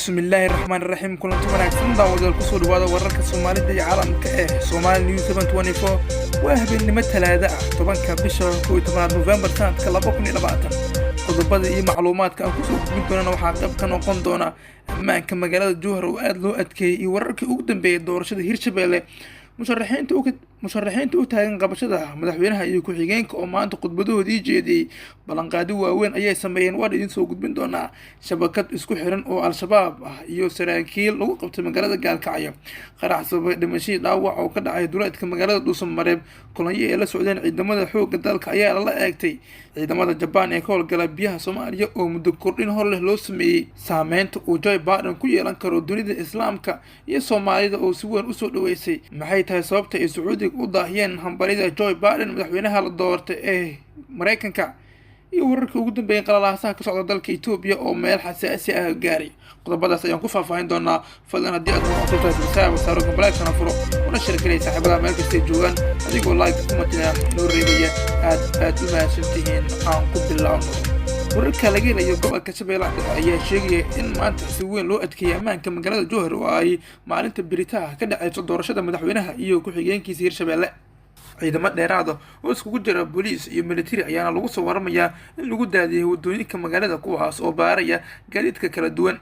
Bismillaahi raxmaani raxiim. Kulanti wanaagsan, daawadayaal, kusoo dhawaada wararka Soomaalida iyo caalamka ee Soomaali News 724. Waa habeenimo Talaada ah, 10-ka bisha 11aad Nofembar sanadka 2020. Qodobada iyo macluumaadka aan kusoo gudbin doonana waxaa qayb ka noqon doona ammaanka magaalada Jowhar oo aada loo adkeeyey iyo wararkii ugu dambeeyay doorashada Hirshabelle, musharaxiinta u taagan qabashada madaxweynaha iyo ku-xigeenka oo maanta khudbadahoodii jeediyey, ballanqaadi waaweyn ayay sameeyeen, waan idin soo gudbin doonaa. Shabakad isku xiran oo Al-Shabaab ah iyo saraakiil lagu qabtay magaalada Gaalkacyo. Qarax sababay dhimashadii dhaawac oo ka dhacay duleedka magaalada Dhuusamareeb. Kolonyo ay la socdeen ciidamada xoogga dalka ayaa lala eegtay. Ciidamada Jabaan ee ka howlgala biyaha Soomaaliya oo muddo kordhin hor leh loo sameeyey. Saameynta uu Joe Biden ku yeelan karo dunida Islaamka iyo Soomaalida oo si weyn usoo dhaweysay. Maxay tahay sababta ay Sacuudiga u daahiyeen hambalyada Joe Biden, madaxweynaha la doortay ee Mareykanka? Iyo wararkii ugu dambeeyay qalalaasaha ka socda dalka Etoobiya oo meel xasaasi ah gaaray. Qodobadaas ayaan ku faahfaahin doonaa. Fadlan, haddii aad cusub tahay, subscribe saaro, gambaleelkana furo, una share garee saaxiibada meel kastay joogaan, adigoo like kumatina noo reebaya. Aad aad u mahadsantihiin. Aan ku bilaawno. Wararka laga helayo gobolka Shabeellaha Dhexe ayaa sheegaya in maanta si weyn loo adkeeyay ammaanka magaalada Jowhar oo ay maalinta beritaha ka dhaceyso doorashada madaxweynaha iyo ku-xigeenkiisa Hirshabelle. Ciidamo dheeraada oo iskugu jira booliis iyo military ayaana lagu soo waramayaa in lagu daadiyay wadooyinka magaalada, kuwaas oo baaraya gaadiidka kala duwan.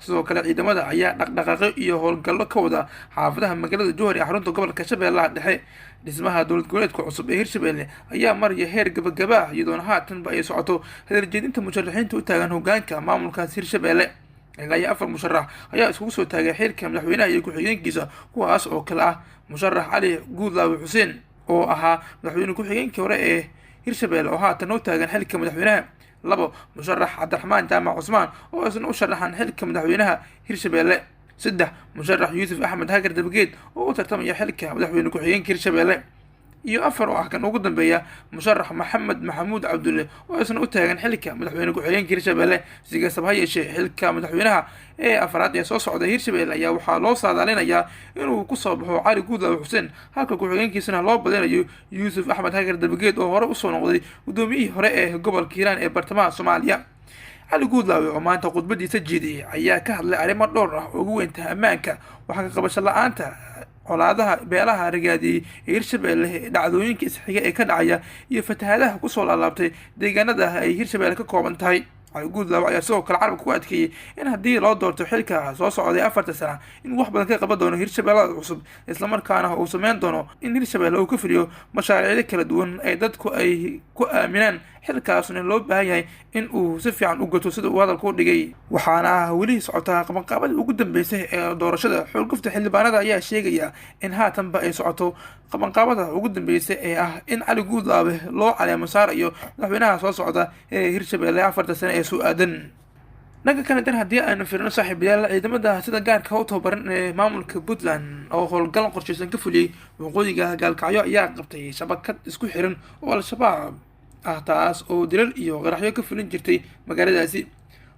Sidoo kale, ciidamada ayaa dhaqdhaqaaqyo iyo howlgallo ka wada xaafadaha magaalada Jowhar ee xarunta gobolka Shabeellaha Dhexe. Dhismaha dowlad goboleedka cusub ee Hirshabelle ayaa maraya heer gabagaba ah, iyadoona haatanba ay socoto hadaljeedinta musharaxiinta u taagan hogaanka maamulkaas Hirshabelle. Ilaa iyo afar musharax ayaa iskugu soo taagay xilka madaxweynaha iyo ku-xigeenkiisa, kuwaas oo kale ah musharax Cali Guudlaawe Xuseen oo ahaa madaxweyne ku-xigeenkii hore ee Hirshabelle oo haatan u taagan xilka madaxweynaha; labo, musharax Cabdiraxmaan Jaamac Cusmaan oo isna u sharaxan xilka madaxweynaha Hirshabelle; saddex, musharax Yuusuf Axmed Hagar Dabageed oo u tartamaya xilka madaxweyne ku-xigeenka Hirshabelle; iyo afar oo ah kan ugu dambeeya, musharax Maxamed Maxamuud Cabdulle oo isna u taagan xilka madaxweyne ku-xigeenka Hirshabelle. Si kastaba ha yeeshee, xilka madaxweynaha ee afraad ee soo socda Hirshabelle ayaa waxaa loo saadaalinayaa inuu kusoo baxo Cali Guudlaawe Xuseen, halka ku-xigeenkiisana loo badinayo Yuusuf Axmed Hagar Dabageed oo hore usoo noqday guddoomiyihii hore ee gobolka Hiiraan ee bartamaha Soomaaliya. Cali Guudlaawe oo maanta khudbadiisa jeediyey ayaa ka hadlay arrimo dhowr ah oo ugu weyntaha ammaanka, waxaa ka qabasho la-aanta colaadaha beelaha rigaadiyey ee Hirshabelle, dhacdooyinka isxiga ee ka dhacaya iyo fatahaadaha kusoo laalaabtay deegaanada ay Hirshabelle ka kooban tahay. Cali Guudlaawe ayaa sidoo kale carabka ku adkeeyey in haddii loo doorto xilka soo socday 4-ta sana in wax badan ka qaban doono Hirshabellada cusub, islamarkaana uu sameyn doono in Hirshabelle uu ka fuliyo mashaariicyo kala duwan ay dadku ay ku aaminaan, xilkaasna loo baahan yahay in uu si fiican u gato, sida uu hadalka u dhigay. Waxaana weli socotaa qabanqaabadii ugu dambeysay ee doorashada. Xulgufta xildhibaanada ayaa sheegaya in haatanba ay socoto qabanqaabada ugu dambeysay ee ah in Cali Guudlaawe loo caleemo saarayo madaxweynaha soo socda ee Hirshabelle 4-ta sane ee soo aadan. Dhanka kale dan, haddii aynu fiirino, saaxiibayaal, ciidamada sida gaarka u tababaran ee maamulka Puntland oo howlgal qorshaysan ka fuliyey waqooyiga Gaalkacyo ayaa qabtay shabakad isku xiran oo Al-Shabaab ah, taas oo dilal iyo qaraxyo ka fulin jirtay magaaladaasi.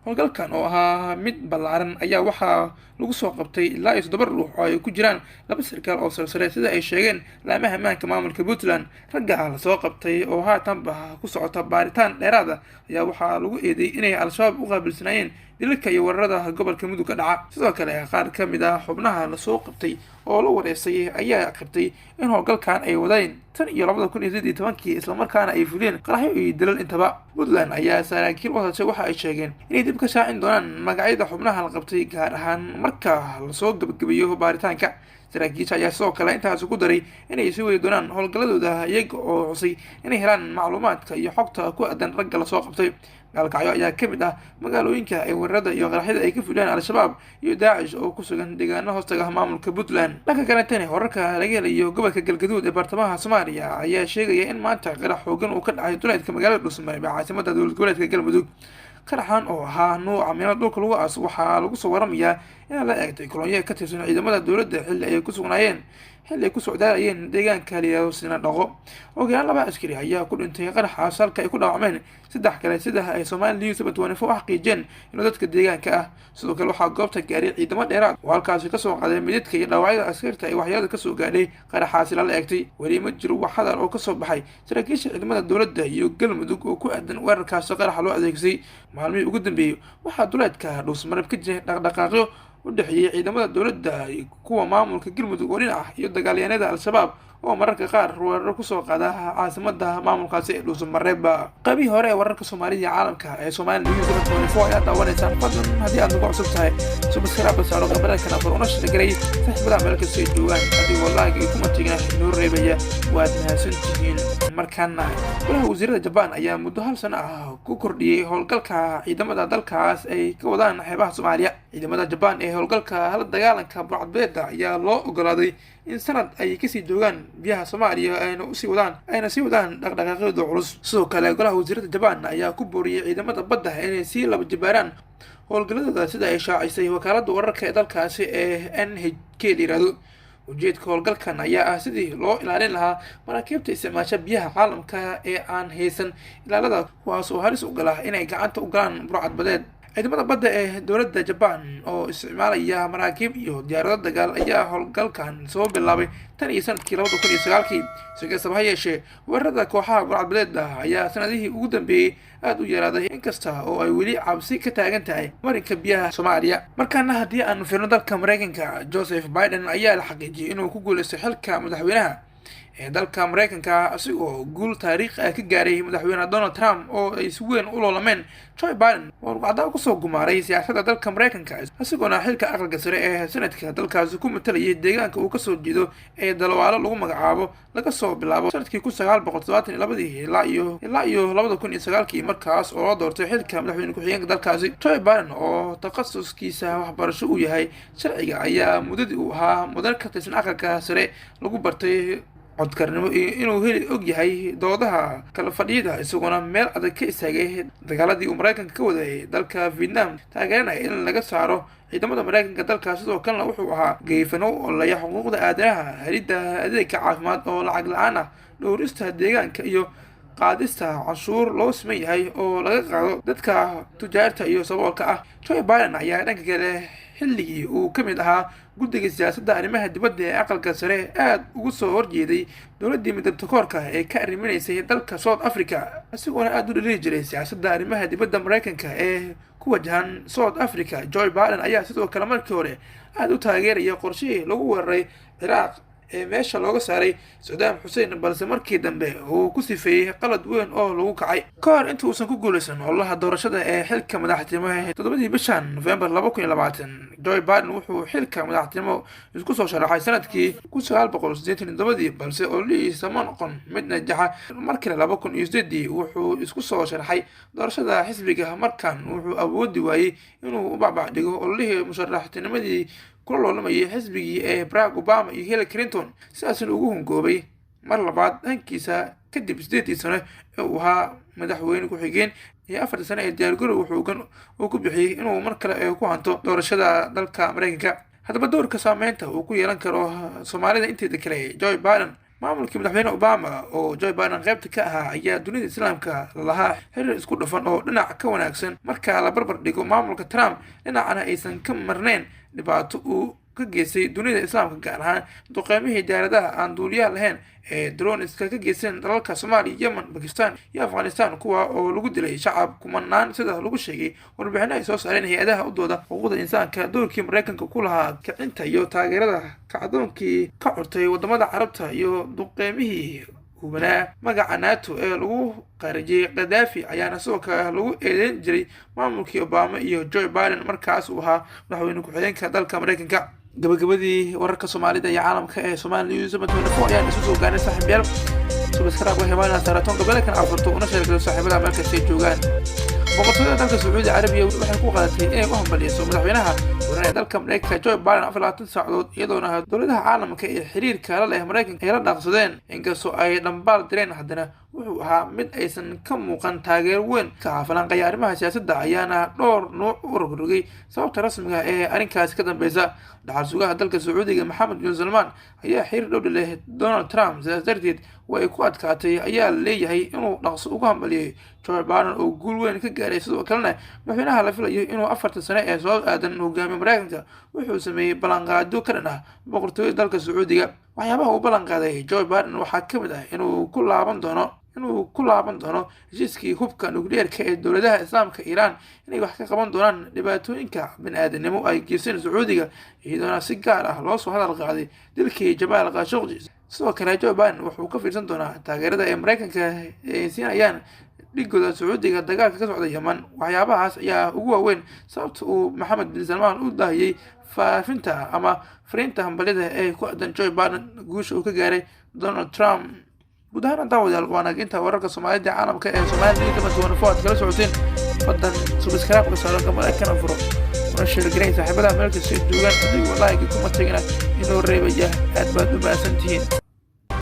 Howlgalkan oo ahaa mid ballaaran ayaa waxaa lagu soo qabtay ilaa iyo toddoba ruux oo ay ku jiraan laba sarkaal oo sarsare, sida ay sheegeen laamaha ammaanka maamulka Puntland. Ragga lasoo qabtay oo haatanba ku socota baaritaan dheeraad ah ayaa waxaa lagu eedeeyay inay Al-Shabaab u qaabilsanaayeen dilalka iyo weerarada gobolka Mudug ka dhaca. Sidoo kale, qaar ka mid ah xubnaha lasoo qabtay oo la wareysay ayaa qabtay in howlgalkan ay wadeen tan iyo 2018-kii, islamarkaana ay fuliyeen qaraxyo iyo dilal intaba. Puntland ayaa saraakiil u hadashay waxa ay sheegeen inay dib ka shaacin doonaan magacyada xubnaha la qabtay, gaar ahaan marka lasoo gabagabeeyo baaritaanka. Saraakiisha ayaa sidoo kale intaasi ku daray inay sii wadi doonaan howlgalladooda, iyaga oo xusay inay helaan macluumaadka iyo xogta ku aadan ragga lasoo qabtay. Gaalkacyo ayaa ka mid ah magaalooyinka ay weerarada iyo qaraxyada ay ka fuliyaan Al-Shabaab iyo Daacish oo ku sugan deegaano hoostaga maamulka Puntland. Dhanka kaletana, wararka laga helayo gobolka Galgaduud ee bartamaha Soomaaliya ayaa sheegaya in maanta qarax xoogan uu ka dhacay duleedka magaalada Dhuusamareeb ee caasimada dowlad goboleedka Galmudug. Qaraxan oo ahaa nuuca meelo dhulka lagu aaso waxaa lagu soo waramayaa in la eegtay kolonyo ka tirsan ciidamada dowladda xilli ay ku sugnaayeen, xilli ay ku socdaalayeen deegaanka la yiraahdo Sina Dhaqo. Ugu yaraan laba askari ayaa ku dhintay qaraxaas, halka ay ku dhaawacmeen saddex kale, sida ay Somali News 24 xaqiijeen inuu dadka deegaanka ah. Sidoo kale, waxaa goobta gaaray ciidamo dheeraad oo halkaasi kasoo qaaday midadka iyo dhaawacyada askarta ay waxyeelada kasoo gaadhay qaraxaasi lala eegtay. Weli ma jiro wax hadal oo kasoo baxay saraakiisha ciidamada dowladda iyo Galmudug oo ku aadan weerarkaasi qaraxa loo adeegsay. Maalmihii ugu dambeeyey waxaa duleedka Dhuusamareeb ka jiray dhaqdhaqaaqyo u dhexeeyey ciidamada dowladda, kuwa maamulka Galmudug oo dhinac ah, iyo dagaalyahanada Al-Shabaab oo mararka qaar weeraro kusoo qaada caasimada maamulkaasi ee Dhuusamareeb. Qaybihii hore ee wararka Soomaalida iyo caalamka ee Somali News 24 ayaa daawanaysaan. Fadlan haddii aad nagu cusub tahay, subscribe saaro, gambaleelkan afar, una share gareey saaxiibada meel kasta ay joogaan, adigoo like iyo comment-igana inoo reebaya. Waad mahadsantihiin. Markaana golaha wasiirada Jabaan ayaa muddo hal sano ah ku kordhiyey howlgalka ciidamada dalkaas ay ka wadaan xeebaha Soomaaliya. Ciidamada Jabaan ee howlgalka la dagaalanka burcadbeeda ayaa loo ogolaaday in sanad ay kasii joogaan biyaha Soomaaliya, ayna usii wadaan ayna sii wadaan dhaqdhaqaaqyadooda culus. Sidoo kale golaha wasiirada Jabaan ayaa ku booriyey ciidamada badda inay sii laba jibaaraan howlgaladooda, sida ay shaacisay wakaalada wararka ee dalkaasi ee NHK la yiraahdo. Ujeedka howlgalkan ayaa ah sidii loo ilaalin lahaa maraakiibta isticmaasha biyaha caalamka ee aan haysan ilaalada, kuwaas oo halis u gala inay gacanta u galaan burcad badeed. Ciidamada badda ee dowladda Jabaan oo isticmaalaya maraakiib iyo diyaarado dagaal ayaa howlgalkan soo bilaabay tan iyo sanadkii 2009-kii. Si kastaba ha yeeshee, weerarada kooxaha burcadbadeeda ayaa sanadihii ugu dambeeyey aada u yaraaday, inkasta oo ay weli cabsi ka taagan tahay marinka biyaha Soomaaliya. Markaana haddii aanu fiirno dalka Mareykanka, Joseph Biden ayaa la xaqiijiyey inuu ku guuleystay xilka madaxweynaha ee dalka Mareykanka, asigoo guul taariikhi ah ka gaaray madaxweyne Donald Trump oo ay si weyn u loolameen. Joe Biden oo rugcaddaa kusoo gumaaray siyaasadda dalka Mareykanka, isagoona xilka Aqalka Sare ee Sanadka dalkaasi ku matalayay deegaanka uu kasoo jeedo ee Delaware lagu magacaabo laga soo bilaabo sanadkii 1972 ilaa iyo 2009-kii, markaas oo loo doortay xilka madaxweyne ku-xigeenka dalkaasi. Joe Biden oo takhasuskiisa waxbarasho uu yahay sharciga ayaa muddadii uu ahaa mudan ka tirsan Aqalka Sare lagu bartay codkarnimo iyo inuu heli og yahay doodaha kala fadhiyada, isagoona meel adag ka istaagay dagaaladii uu Maraykanka ka wadayay dalka Vietnam, taageeranaya in laga saaro ciidamada Maraykanka dalkaas. Sidoo kalena wuxuu ahaa geefano u ololeeya xuquuqda aadanaha, helidda adeegka caafimaad oo lacag la-aan ah, dhowrista deegaanka iyo qaadista canshuur loo siman yahay oo laga qaado dadka tujaarta iyo saboolka ah. Joe Biden ayaa dhanka kale xilligii uu ka mid ahaa guddiga siyaasadda arrimaha dibadda ee Aqalka Sare aada ugu soo horjeeday dowladdii midabtakoorka ee ka arriminaysay dalka South Africa, isagoona aada u dhaliili jiray siyaasadda arrimaha dibadda Mareykanka ee ku wajahan South Africa. Joe Biden ayaa sidoo kale markii hore aada u taageeraya qorshihii lagu weeraray Ciraaq ee meesha looga saaray Saddam Xuseen, balse markii dambe uu ku sifeeyey qalad weyn oo lagu kacay. Ka hor inta uusan ku guuleysan ololaha doorashada ee xilka madaxtinimo 7-dii bishan November 2020, Joe Biden wuxuu xilka madaxtinimo isku soo sharaxay sanadkii 1987-dii, balse ololihiisa ma noqon mid najaxa. Mar kale 2008-dii wuxuu isku soo sharaxay doorashada xisbiga. Markan wuxuu awoodi waayey inuu u bacbac dhigo ololihii musharaxtinimadii kula loolamayay xisbigii ee Barack Obama iyo Hillary Clinton, sidaasna ugu hungoobay mar labaad hankiisa kadib 8-dii sano ee uu ahaa madaxweyne ku-xigeen iyo 4-tii sano ee diyaargarow xoogan uu ku bixiyey inuu mar kale ku hanto doorashada dalka Mareykanka. Haddaba doorka saameynta uu ku yeelan karo Soomaalida inteeda kale Joe Biden. Maamulkii madaxweyne Obama oo Joe Biden qaybta ka ahaa ayaa dunida Islaamka lalahaa xiriir isku dhafan oo dhinac ka wanaagsan marka la barbar dhigo maamulka Trump, dhinacana aysan ka marnayn dhibaato uu ka geystay dunida Islaamka, gaar ahaan duqeymihii diyaaradaha aan duuliyaha lahayn ee drones-ka ka geysteen dalalka Soomaaliya, Yemen, Bakistan iyo Afghanistan, kuwa oo lagu dilay shacab kumanaan, sida lagu sheegay warbixino ay soo saareen hay-adaha u dooda xuquuqda insaanka. Doorkii Mareykanka ku lahaa kicinta iyo taageerada kacdoonkii ka curtay wadamada Carabta iyo duqeymihii hubanaa magaca NATO ee lagu qarijiyey Khadaafi ayaana sidoo kale lagu eedeyn jiray maamulkii Obama iyo Joe Biden markaas uu ahaa madaxweyne ku-xigeenka dalka Mareykanka. Gabagabadii wararka Soomaalida iyo caalamka ee Somali News 24 ayaan isu soo gaarnay. Saaxiibyaal, subscribe waxay imaanaysaa saaraton, gabalekan afarto, una share galo saaxiibada meel kastay joogaan. Boqortooyada dalka Sacuudi Carabiya waxay ku qaadatay inay u hambaliso madaxweynaha waran ee dalka Mareykanka Joe Biden 24 saacadood, iyadoona dowladaha caalamka ee xiriirka la leh Mareykanka ay la dhaqsadeen. Inkastoo ay dhambaal direen, haddana wuxuu ahaa mid aysan ka muuqan taageero weyn. Ka falanqeeya arrimaha siyaasadda ayaana dhowr nuuc u rogrogay sababta rasmiga ee arrinkaasi ka dambeysa. Dhaxal sugaha dalka Sacuudiga Maxamed bin Salmaan ayaa xiriir dhow leh Donald Trump, sidaas darteed way ku adkaatay ayaa leeyahay inuu dhaqso ugu hambaliyay Joe Biden oo guul weyn ka gaaray. Sidoo kalena madaxweynaha la filayo inuu 4-ta sane ee soo aadan hogaamiyo Mareykanka wuxuu sameeyey ballanqaadyo ka dhan ah boqortooyada dalka Sacuudiga. Waxyaabaha uu ballan qaaday Joe Biden waxaa ka mid ah inuu ku laaban doono Inuu ku laaban doono heshiiskii hubka nukliyeerka ee dowladaha Islaamka Iiraan, inay wax ka qaban doonaan dhibaatooyinka bini-aadanimo ay geysteen Sacuudiga, iyadoona si gaar ah loo soo hadal qaaday dilkii Jamaal Khashuqji. Sidoo kale Joe Biden wuxuu ka fiirsan doonaa taageerada ay Mareykanka ay siinayaan dhigooda Sacuudiga dagaalka ka socda Yeman. Waxyaabahaas ayaa ugu waaweyn sababta uu Maxamed bin Salmaan u daahiyey faafinta ama fariinta hambalyada ee ku aadan Joe Biden guusha uu ka gaaray Donald Trump. Guud ahaan, daawadayaal, waa naginta wararka Soomaalida caalamka ee Somalia 24 aad kala socoteen. Fadlan subscribe ka saaro, gambaleelkana furo, una share garee saaxiibada meel kasta joogaan, adigoo like kuma tegina inoo reebaya. Aad baad u mahadsantihiin.